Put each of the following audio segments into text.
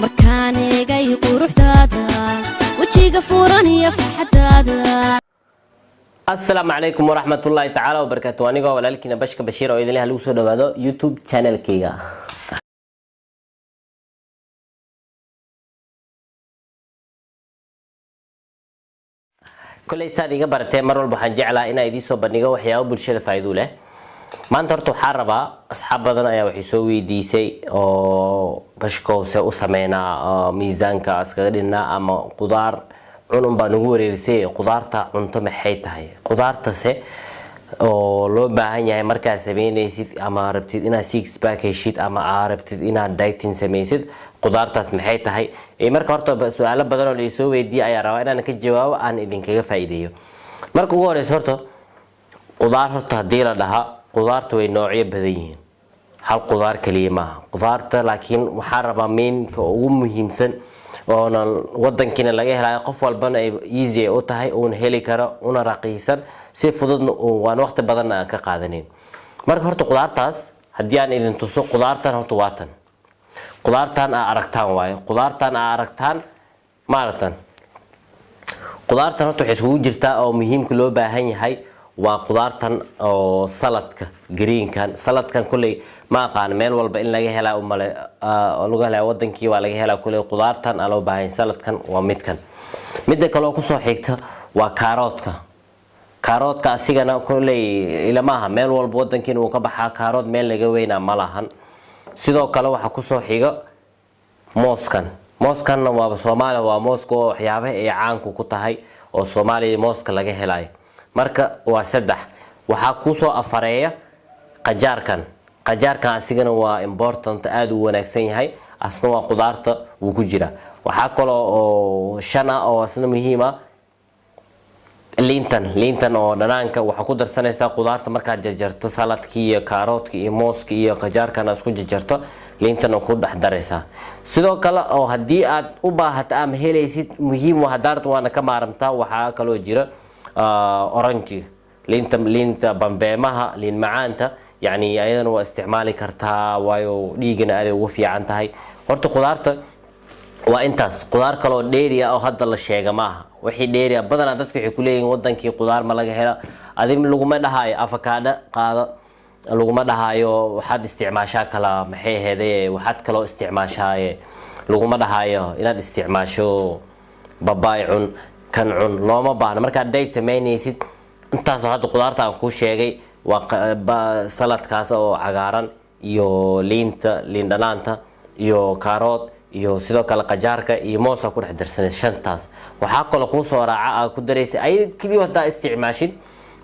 Markaan eegay quruxdaada, wejiga furan iyo farxadaada. Asalaamu calaykum waraxmatullaahi tacaala wabarakaatu. Anigoo walaalkiina Bashka Bashiir oo idinleh lagu soo dhawaado YouTube channelkayga. Koley saad iga baratee, mar walba waxaan jeclaa inaan idiin soo bandhigo waxyaabo bulshada faa'iido leh. Maanta horta waxaa rabaa, asxaab badan ayaa waxay soo weydiisay oo "Bashkow, see u sameynaa oo miisaanka iskaga dhinnaa ama qudaar cunun baa nagu wareerisay? Qudaarta cunto maxay tahay? Qudaartase oo loo baahan yahay markaad sameynaysid ama rabtid inaad six pack heshid ama aa rabtid inaad dieting samaysid, qudaartaas maxay tahay?" Marka horta su-aalo badan oo laisoo weydiiyay ayaa rabaa inaan ka jawaabo, aan idinkaga faa'iideeyo. Marka ugu horeysa horta, qudaar horta haddii la dhahaa, qudaarta way noocyo badan yihiin, hal qudaar kaliya maaha qudaarta. Laakiin waxaa rabaa mainka ugu muhiimsan oona wadankiina laga helayo, qof walbana ay easy ay u tahay, uuna heli karo, una raqiisan, si fududna waan waqti badanna aan ka qaadanin. Marka horta qudaartaas haddii aan idin tuso, qudaartan horta waa tan, qudaartan aa aragtaan waayo, qudaartan aa aragtaan ma aragtaan. Qudaartan horta waxay iskugu jirtaa oo muhiimka loo baahan yahay waa qudaartan oo saladka greenkan. Saladkan kulley ma aqaan meel walba in laga helaa, umale laga helaa, wadankii waa laga helaa. Kulley qudaartan aa loo baahan yahay, saladkan waa midkan. Midda kale oo kusoo xigta waa kaaroodka. Kaaroodka asigana kulley ilama aha meel walba wadankiina uu ka baxaa. Kaarood meel laga weynaa ma lahan. Sidoo kale waxaa kusoo xiga mooskan. Mooskanna waaba Soomaaliya, waa mooska oo waxyaabaha ay caanku ku tahay oo Soomaaliya mooska laga helayo. Marka waa saddex. Waxaa kusoo afareeya qajaarkan. Qajaarkan asigana waa important, aada u wanaagsan yahay, asna waa qudaarta wuu ku jira. Waxaa kaloo oo shan ah oo asna muhiim ah liintan. Liintan oo dhanaanka waxaa ku darsanaysaa qudaarta markaad jarjarto, saladkii iyo kaaroodka iyo mooska iyo qajaarkan aad isku jarjarto, liintan oo ku dhex daraysaa. Sidoo kale oo haddii aad u baahato ama helaysid, muhiim waa, hadaarta waana ka maaramtaa. Waxaa kaloo jira orange, liinta, liinta bambeemaha, liin macaanta, yacni ayadana waa isticmaali kartaa, waayo dhiigana aaday ugu fiican tahay. Horta qudaarta waa intaas. Qudaar kaloo dheeri ah oo hadda la sheega maaha. Wixii dheeri ah badanaa dadka waxay kuleeyihiin "Wadankii qudaar ma laga hela?" Adi laguma dhahaayo afakaadho qaado, laguma dhahaayo waxaad isticmaashaa kala maxay aheede, waxaad kaloo isticmaashaaye, laguma dhahaayo inaad isticmaasho babaay cun, kan cun, looma baahno. Markaad diet samaynaysid, intaasoo hadda qudaarta aan kuu sheegay waa saladkaas oo cagaaran iyo liinta, liin dhanaanta iyo kaarood iyo sidoo kale qajaarka iyo moosa ku dhex darsanay, shantaas. Waxaa kaloo kuu soo raaca aad ku daraysa ayada keliya haddaa isticmaashid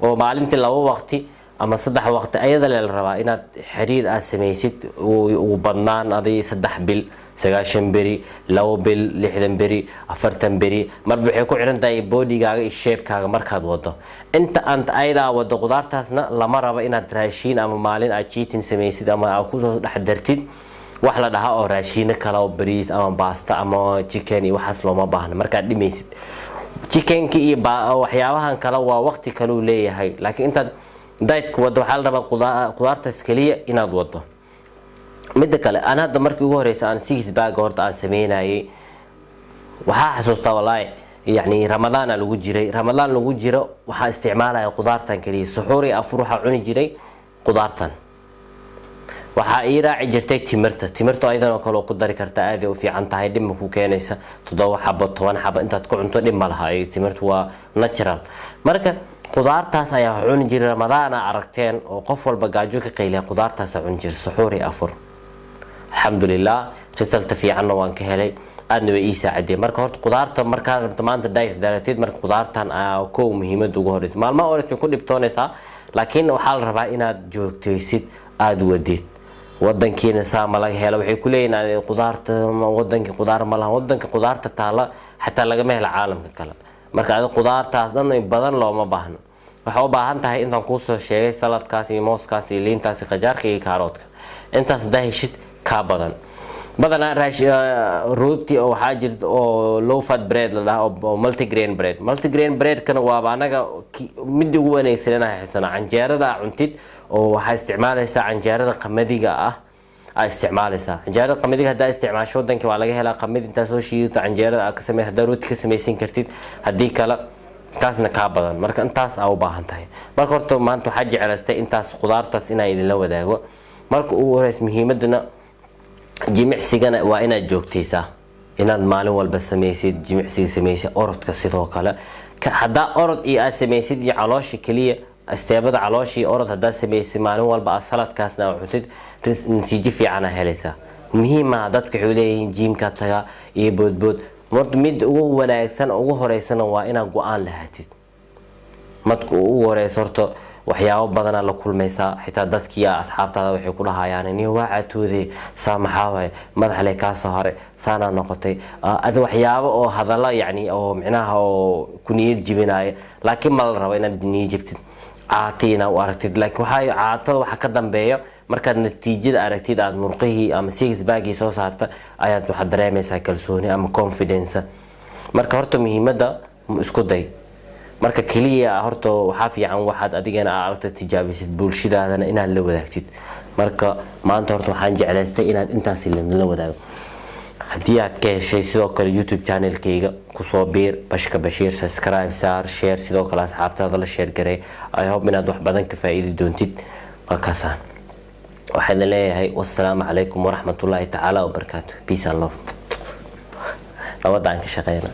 oo maalintii laba waqti ama 3 waqti, ayada le la rabaa inaad xiriir aad samaysid, ugu badnaan aday 3 bil, 90 beri, 2 bil, 60 beri, 40 beri, marba waxay ku xiran tahay bodygaaga iyo shapekaaga markaad wado. Inta aant ayadaa wado qudaartaasna lama rabo inaad raashiin ama maalin aad cheating samaysid ama aad kusoo dhex dartid wax la dhahaa oo raashiino kale oo bariis ama baasta ama chicken iyo waxaas looma baahna. Markaad dhimaysid, chickenki iyo waxyaabahan kale waa waqti kaleu leeyahay, laakiin intaad dietka wado waxaa la rabaa qudaartaas keliya inaad wado. Midda kale, aan hadda markii ugu horeysa aan six pack horta aan sameynayay, waxaa xasuustaa wallaahi, yacni Ramadaana lagu jiray. Ramadaan lagu jiro waxaa isticmaalaya qudaartan keliya. Suxuur iyo afur waxaa cuni jiray qudaartan. Waxaa ii raaci jirtay timirta. Timirta ayadanoo kale ku dari karta, aaday u fiican tahay, dhib ma ku keenaysa. 7 xabo, 10 xabo intaad ku cunto dhib ma laha, timirtu waa natural. Marka qudaartaas ayaa cuni jiray. Ramadaana aragteen oo qof walba gaajo ka qayliya, qudaartaasa cuni jiray suxuur iyo afur. Alxamdulilah, result fiicanna waan ka helay, aadna way ii saacideen. Marka horta qudaarta markaa rabto maanta diet daratid, marka qudaartan kow muhiimada ugu horeysa. Maalmaha horeysa ku dhibtoonaysaa, laakiin waxaa la rabaa inaad joogtaysid, aada wadid. "Wadankiina saa ma laga helo?" waxay ku leeyihin. Qudaarta wadankii qudaar ma laha. Wadanka qudaarta taala xataa lagama helo caalamka kale. Marka adi qudaartaas dhan badan looma baahno. Waxaa u baahan tahay intaan kuusoo sheegay, saladkaas iyo mooskaas iyo liintaas iyo qajaarka iyo kaaroodka. Intaas hadaa heshid, kaa badan. Badanaa rooti oo waxaa jirta oo low fat bread la dhaha oo multigrain bread. Multigrain breadkana waaba anaga midda ugu wanaagsan inaa xisana. Canjeerada aa cuntid oo waxaa isticmaalaysaa canjeerada qamadiga ah. Aa isticmaalaysaa canjeerada qamadiga. Haddaa isticmaasho, wadanka waa laga helaa qamadi. Intaa soo shiidato, canjeerada aa ka samey. Haddaa rooti ka samaysan kartid, haddii kale kaasna kaa badan. Marka intaas aa u baahan tahay. Marka horta maanta waxaa jeclaystay intaas khudaartaas inaa idinla wadaago. Marka ugu horeys, muhiimadana jimicsigana waa inaad joogtaysaa, inaad maalin walba samaysid jimicsiga, samaysid orodka sidoo kale. Haddaa orod iyo aad samaysid iyo caloosha keliya, isteebada caloosha iyo orod haddaa samaysid maalin walba, aad saladkaasna aad cuntid, natiijo fiican aa helaysaa. Muhiim ah. Dadku waxay leeyihiin gym-ka taga iyo boodbood. Marka mid ugu wanaagsan, ugu horeysana, waa inaad go-aan lahaatid. Marka ugu horeysa horta waxyaabo badanaa la kulmaysaa. Xitaa dadkii asxaabtaada waxay ku dhahayaan: "Niyo, waa caatoode, saa maxaa waaye? Madax le kaa soo haray, saanaa noqotay." Ada waxyaabo oo hadalla, yacni, oo micnaha oo ku niyad jibinaya. Laakiin ma la rabo inaad niyad jibtid, caati inaad u aragtid. Laakiin waxaa caatada waxa ka dambeeya, markaad natiijada aragtid, aad murqihii ama six pack-gii soo saarta, ayaad waxaad dareemaysaa kalsooni ama confidence. Marka horta muhiimadda isku day. Marka keliya horta waxaa fiican waxaad adigana aad aragta tijaabisid, bulshadaadana inaad la wadaagtid. Marka maanta horta waxaan jeclaystay inaad intaas la wadaago. Haddii aad ka heshay, sidoo kale YouTube channelkayga kusoo biir, Bashka Bashiir, subscribe saar, share, sidoo kale asxaabtaada la share garay. I hope inaad wax badan ka faa'iidi doontid. Waa kaasaan waxaa idin leeyahay. Wassalaamu calaykum waraxmatullaahi tacaala wabarakaatu. Peace and love. Nabadda aan ka shaqeyna.